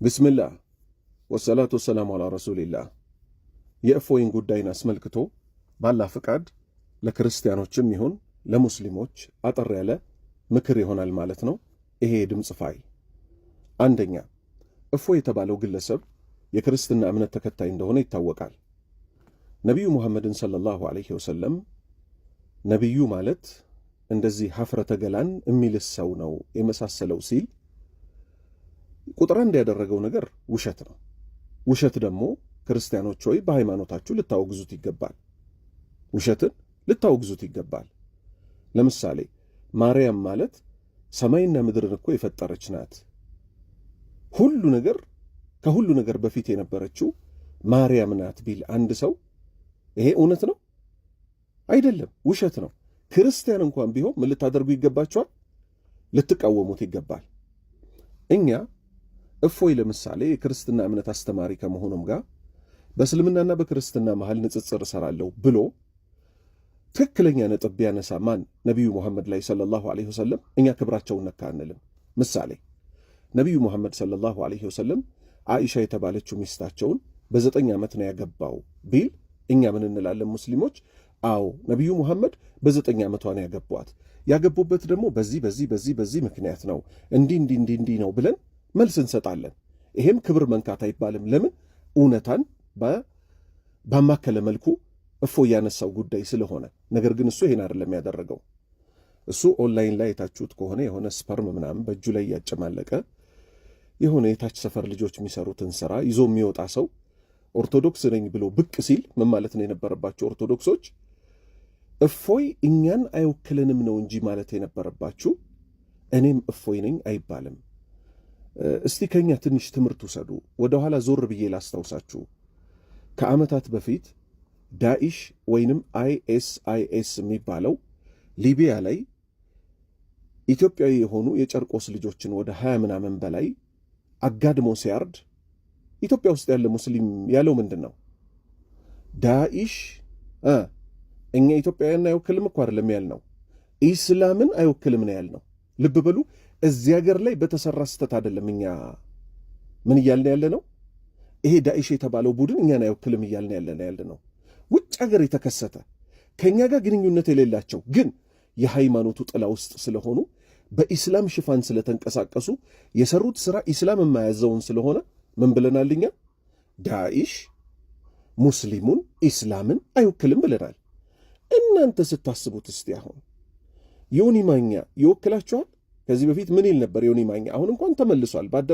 بسم الله والصلاة والسلام على رسول الله። የእፎይን ጉዳይን አስመልክቶ ባላህ ፍቃድ ለክርስቲያኖችም ይሁን ለሙስሊሞች አጠር ያለ ምክር ይሆናል ማለት ነው። ይሄ የድምፅ ፋይል አንደኛ፣ እፎይ የተባለው ግለሰብ የክርስትና እምነት ተከታይ እንደሆነ ይታወቃል። ነቢዩ ሙሐመድን صلى الله عليه وسلم ነቢዩ ማለት እንደዚህ ሀፍረተ ገላን የሚልስ ሰው ነው የመሳሰለው ሲል ቁጥር አንድ ያደረገው ነገር ውሸት ነው። ውሸት ደግሞ ክርስቲያኖች ሆይ በሃይማኖታችሁ ልታወግዙት ይገባል። ውሸትን ልታወግዙት ይገባል። ለምሳሌ ማርያም ማለት ሰማይና ምድርን እኮ የፈጠረች ናት። ሁሉ ነገር ከሁሉ ነገር በፊት የነበረችው ማርያም ናት ቢል አንድ ሰው ይሄ እውነት ነው? አይደለም፣ ውሸት ነው። ክርስቲያን እንኳን ቢሆን ምን ልታደርጉ ይገባቸዋል? ልትቃወሙት ይገባል። እኛ እፎይ ለምሳሌ የክርስትና እምነት አስተማሪ ከመሆኑም ጋር በእስልምናና በክርስትና መሃል ንጽጽር እሰራለሁ ብሎ ትክክለኛ ነጥብ ቢያነሳ ማን ነቢዩ ሙሐመድ ላይ صلى الله عليه وسلم እኛ ክብራቸውን ነካ አንልም። ምሳሌ ነቢዩ ሙሐመድ صلى الله عليه وسلم አኢሻ የተባለችው ሚስታቸውን በ9 ዓመት ነው ያገባው ቢል እኛ ምን እንላለን ሙስሊሞች? አዎ፣ ነቢዩ ሙሐመድ በ9 ዓመቷ ነው ያገቧት። ያገቡበት ደግሞ በዚህ በዚህ በዚህ በዚህ ምክንያት ነው፣ እንዲህ እንዲህ እንዲህ እንዲህ ነው ብለን መልስ እንሰጣለን። ይሄም ክብር መንካት አይባልም። ለምን? እውነታን ባማከለ መልኩ እፎይ ያነሳው ጉዳይ ስለሆነ። ነገር ግን እሱ ይሄን አይደለም ያደረገው። እሱ ኦንላይን ላይ የታችሁት ከሆነ የሆነ sperm ምናምን በእጁ ላይ እያጨማለቀ የሆነ የታች ሰፈር ልጆች የሚሰሩትን ስራ ይዞ የሚወጣ ሰው ኦርቶዶክስ ነኝ ብሎ ብቅ ሲል ምን ማለት ነው የነበረባቸው? ኦርቶዶክሶች እፎይ እኛን አይወክልንም ነው እንጂ ማለት የነበረባችሁ እኔም እፎይ ነኝ አይባልም። እስቲ ከኛ ትንሽ ትምህርት ውሰዱ። ወደኋላ ዞር ብዬ ላስታውሳችሁ። ከዓመታት በፊት ዳኢሽ ወይንም ISIS የሚባለው ሊቢያ ላይ ኢትዮጵያዊ የሆኑ የጨርቆስ ልጆችን ወደ 20 ምናምን በላይ አጋድሞ ሲያርድ ኢትዮጵያ ውስጥ ያለ ሙስሊም ያለው ምንድን ነው? ዳኢሽ እኛ ኢትዮጵያውያን አይወክልም እኮ አይደለም ያልነው፣ ኢስላምን አይወክልም ነው ያልነው። ልብ በሉ፣ እዚህ ሀገር ላይ በተሰራ ስህተት አይደለም እኛ ምን እያልን ያለ ነው? ይሄ ዳኢሽ የተባለው ቡድን እኛን አይወክልም እያልን ያለ ነው። ውጭ ሀገር የተከሰተ ከእኛ ጋር ግንኙነት የሌላቸው ግን የሃይማኖቱ ጥላ ውስጥ ስለሆኑ በኢስላም ሽፋን ስለተንቀሳቀሱ የሰሩት ስራ ኢስላም የማያዘውን ስለሆነ ምን ብለናል እኛ? ዳኢሽ ሙስሊሙን ኢስላምን አይወክልም ብለናል። እናንተ ስታስቡት እስቲ አሁን ዮኒ ማኛ ይወክላችኋል? ከዚህ በፊት ምን ይል ነበር ዮኒ ማኛ? አሁን እንኳን ተመልሷል በአደባባይ።